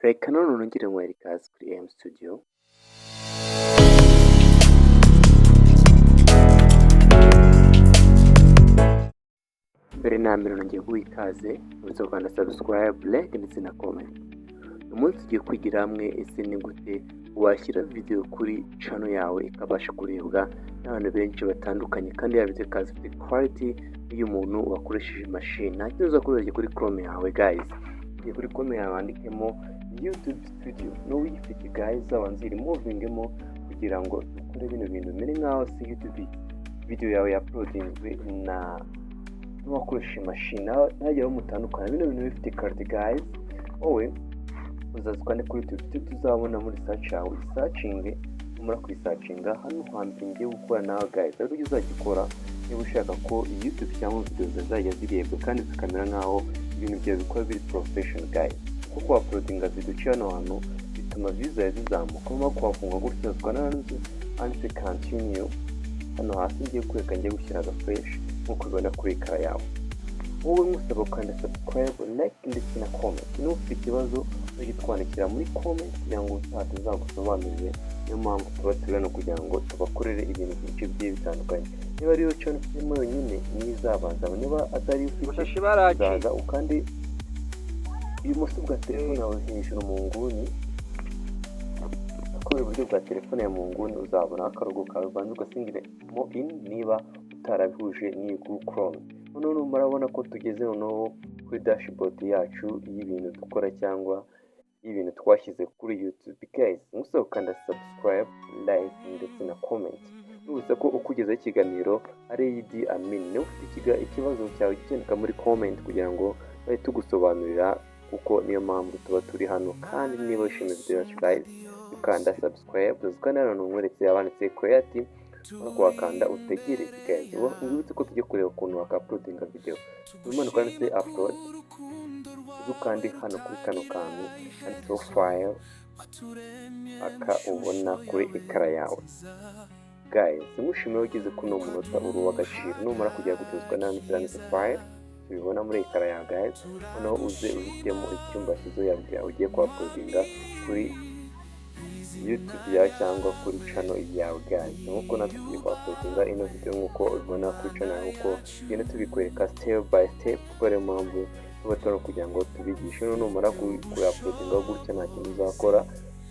Reka none nongere nguhe ikaze kuri M Studio. Mbere na mbere nongeye guha ikaze, uretse gukanda subscribe, like ndetse na comment. Uyu munsi tugiye kwigira hamwe ese ni gute washyira video kuri channel yawe ikabasha kurebwa n'abantu benshi batandukanye, kandi ya video ikaza ifite quality y'umuntu wakoresheje machine. Nta kintu uzakora kuri Chrome yawe, guys. Ugiye kuri Chrome yawe, wandikemo YouTube Studio. N'uyifite, guys, uzabanze uyiremovingemo kugira ngo dukore bino bintu bimere nk'aho si YouTube video yawe yauploadinzwe na n'uwakoresheje machine, ntagire aho mutandukana. Bino bintu bifite quality, guys. Wowe uzaza ukande kuri YouTube Studio, tuzabona muri search yawe, uyisearchinge. Numara kuyisearchinga, hano hambere ngiye gukora nawe, guys, ariko ujye uzajya ukora niba ushaka ko YouTube cyangwa video zazajya zirebwa kandi zikamera nk'aho ibintu byawe bikora biri professional, guys, kuko kuuploadinga video uciye hano hantu bituma views zawe zizamuka. Numara kuhafunga gutya, ukanda handitse "continue" hano hasi ngiye kwereka, ngiye gushyira aga flèche nk'uko ubibona kuri écran yawe. Wowe nkusaba gukanda subscribe, like ndetse na comment. Niba ufite ikibazo, ujye twandikira muri comment kugira ngo utaha tuzagusobanurire. Niyo mpamvu tuba turi hano, kugira ngo tubakorere ibintu byinshi bigiye bitandukanye. Niba ariyo channel ufitemo yonyine, niyo izabanza. Niba atari ufite, Amashashi baraciye. uzaza ukande ibumoso bwa telefone yawe hejuru mu nguni, akora iburyo bwa telefone yawe mu nguni, uzabona akarongo kawe, ubanza ugasigninemo in niba utarabihuje n'iyi Google Chrome. Noneho murabona ko tugeze noneho kuri dashboard yacu y'ibintu dukora cyangwa y'ibintu twashyize kuri YouTube, guys. Musaba gukanda subscribe, like ndetse na comment. Nubutsa ko ukugezaho ikiganiro ari Idi Amin. Niba ufite ikibazo cyawe, cyandika muri comment kugira ngo bahite tugusobanurira, kuko niyo mpamvu tuba turi hano. Kandi niba wishimiye video yacu, guys, ukanda subscribe, ukanda hano nkweretse abanditse create, urabona ko wakanda utegereze. Guys, wibutse ko tujya kureba ukuntu wakauploadinga video. Umanuka wanditse "upload", uze ukande hano kuri kano kantu handitseho "file", aka ubona kuri écran yawe. Guys, nkushimiye ugeze kuno munota, uri uw'agaciro. Numara kugera gutuzwa n'anditse "file", tubibona muri écran yawe, guys. Noneho uze uhitemo icyumba cyiza yawe ugiye kuuploadinga kuri YouTube yawe cyangwa kuri channel yawe, guys, nk'uko natwe tugiye kuuploadinga ino video nk'uko ubibona kuri channel yawe, nk'uko tugenda tubikwereka step by step, kuko ariyo mpamvu tuba turi kugira ngo tubigishe. Noneho numara kuuploadinga gutya, nta kintu uzakora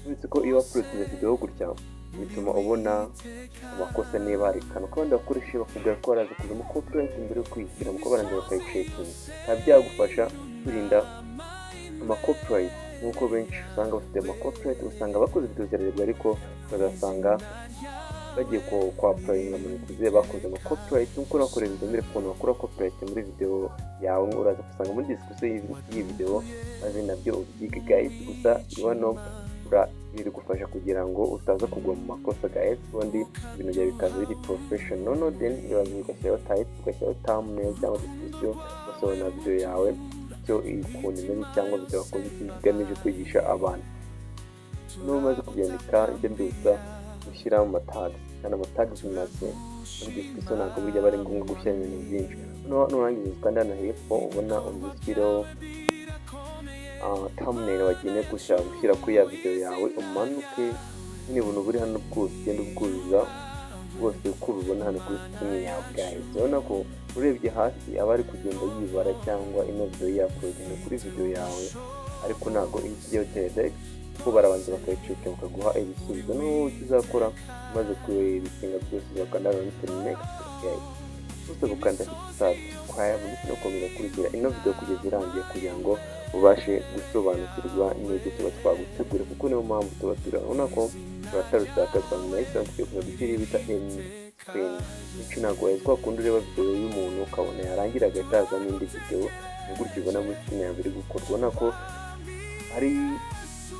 uretse ko iyo uploadinze video gutya bituma ubona amakosa niba hari akantu kandi bakoresha, bakubwira ko baraza kuzamo copyright mbere yo kuyishyira, kuko barangiza bakayicheckinga, bikaba byagufasha kwirinda ama copyright, nk'uko benshi usanga bafite ama copyright. Usanga bakoze video zirarebwa, ariko bagasanga bagiye kwa applyinga monetize bakoze ama copyright. Nk'uko nakoreye video mbere ukuntu bakora copyright muri video yawe, uraza gusanga muri description y'iyi video, maze nabyo ubyige, guys. Gusa hano biri gufasha kugira ngo utaza kugwa mu makosa, guys, ubundi ibintu byawe bikaza biri professional. Noneho then uraza ugashyiraho title, ugashyiraho thumbnail cyangwa description, ugasobanura video yawe icyo ukuntu imeze cyangwa video wakoze icyo igamije kwigisha abantu. N'ubu umaze kubyandika, ibyo mbibutsa gushyira mu ma tags, kandi ama tags make muri description, ntabwo burya aba ari ngombwa gushyira ibintu byinshi. Noneho nurangiza ukanda hano hepfo, ubona uzishyireho thumbnail wagenewe gushyira kuri ya video yawe, umanuke nyine ubuntu buri hano bwose ugenda ubwuzuza bwose uko ubibona hano kuri screen yawe, guys. Urabona ko urebye hasi aba ari kugenda yibara cyangwa ino video yauploadinga kuri video yawe, ariko ntabwo ihita ijyaho direct, kuko barabanza bakayichecka bakaguha ibisubizo. Noneho icyo uzakora umaze kubisenga byose, uzakanda hano handitse "next". Guys, gusa gukanda subscribe ndetse no gukomeza gukurikira ino video kugeza irangiye kugira ngo ubashe gusobanukirwa n'ibyo tuba twagutegura, kuko niyo mpamvu tuba turi. Urabona ko turatarutaka twamahise tugiye kuza gushyira bita end screen. Icyo ntabwo wahise kwa kundi ureba video y'umuntu ukabona yarangira agahita hazamo indi video, ni gutyo ubona muri screen yawe biri gukorwa. Ubona ko hari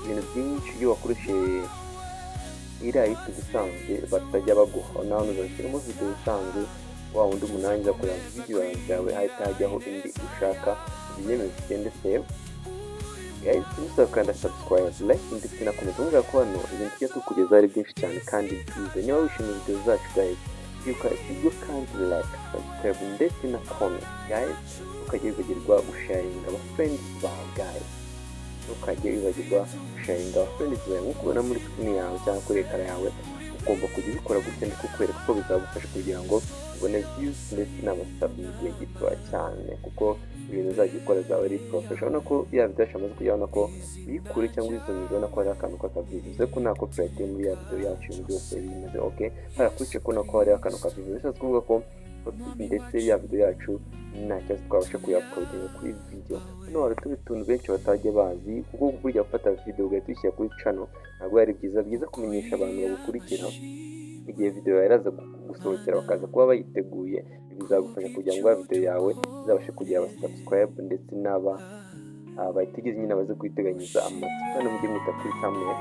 ibintu byinshi iyo wakoresheje iriya YouTube isanzwe batajya baguha. Nawe uzashyiramo video isanzwe, wa wundi umunani kureba video yawe hahita hajyaho indi ushaka. Ubyemeze, ugende save. Guys, musaba gukanda subscribe, like ndetse na comment. Mubwira ko hano ibintu tujya tukugezaho ari byinshi cyane kandi byiza. Niba wishimiye video zacu, guys, you kandi like, subscribe ndetse na comment, guys, ukajya wibagirwa gusharinga aba friends bawe, guys. Ntukajye wibagirwa gusharinga friends bawe nk'uko ubona muri screen yawe cyangwa kuri écran yawe. Ugomba kujya ubikora gutya ndi kukwereka ko bizagufasha kugira ngo ubone views ndetse n'amasub mu gihe gitoya cyane, kuko ibintu uzajya ukora zaba ari professional. Urabona ko ya video yacu amaze kujya, urabona ko uyikure cyangwa uyizoominze, ubona ko hariho akantu k'akaviyu, bivuze ko nta copyright iri muri ya video yacu, ibintu byose bimeze okay. Hariya kuri ko nako hariho akantu ka video, bishatse kuvuga ko ndetse ya video yacu nta kibazo, twabasha kuyauploadinga kuri video. Hano hari utundi tuntu benshi batajya bazi, kuko burya gufata video ugahita uyishyira kuri channel ntabwo ari byiza. Byiza kumenyesha abantu bagukurikira igihe video yawe iraza gusohokera, bakaza kuba bayiteguye. Bizagufasha kugira ngo ya video yawe izabashe kugira aba subscribe ndetse n'aba bayitegereze nyine, baze kuyiteganyiriza amatsiko. Hano mujye mwita kuri thumbnail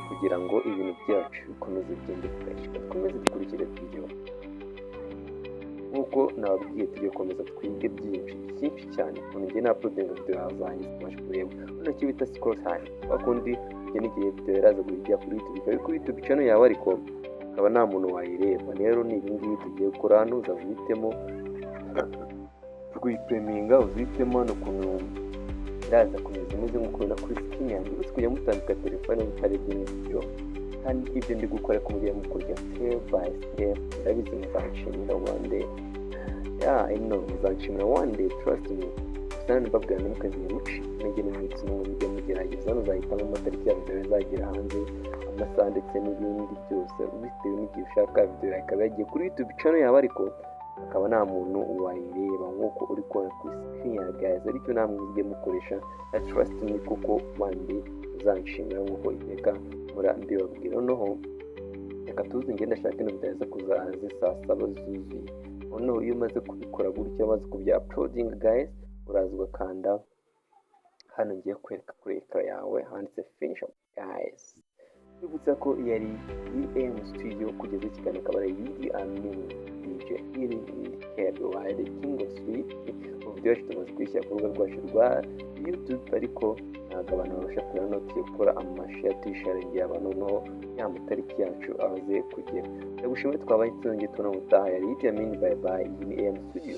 kugira ngo ibintu byacu bikomeze bigende fresh. Dukomeze dukurikire video. Nk'uko nababwiye, tugiye gukomeza twige byinshi byinshi cyane ukuntu ngiye na uploadinga video zanjye zibasha kureba. Hano icyo bita scroll time, wakundi ugena igihe video yaraza kujya kuri YouTube, ikaba iri kuri YouTube channel yawe ariko akaba nta muntu wayireba. Rero ni ibi ngibi tugiye gukora hano. Uzaza uhitemo kuyipriminga, uzihitemo hano ukuntu iraza kumeza imeze nk'uko ubona kuri screen yanjye. Uretse kujya mutambika telefone mutarebye video, kandi ibyo ndi gukora ko mugiye mukurya step by step, ndabizi muzanshimira one day. Yeah, I know muzanshimira one day, trust me. Gusa mbabwira, ntimukazige mucika intege n'umunsi n'umwe, mujye mugerageza. Hano uzahitamo amatariki ya video izagera hanze, amasaha ndetse n'ibindi byose bitewe n'igihe ushaka video yawe ikaba yagiye kuri YouTube channel yawe ariko akaba nta muntu wayireba, nk'uko uri kubona kuri screen ya guys. Ariko namwe mujye mukoresha, trust me, kuko one day uzanshimira nk'uko iteka mpora mbibabwira. Noneho reka tuze, ngende ndashaka ino video yaza kuza hanze saa 7 zuzuye. Noneho iyo umaze kubikora gutya, umaze kubya uploading guys, uraza ugakanda hano ngiye kwereka kuri écran yawe handitse "finish up" guys. Twibutsa ko yari EM Studio kugeza ikiganiro, akaba ari Idi Amin DJ iri KBY, the king of street. Video yacu tumaze kuyishyira ku rubuga rwacu rwa YouTube, ariko ntabwo abantu babasha kureba. No tugiye gukora amashare, tuyisharingiye abantu, noneho ya matariki yacu aze kugera. Ndagushimiye, twabaye tuzongeye tubona ubutaha. Yari Idi Amin, bye bye. Iyi ni EM Studio.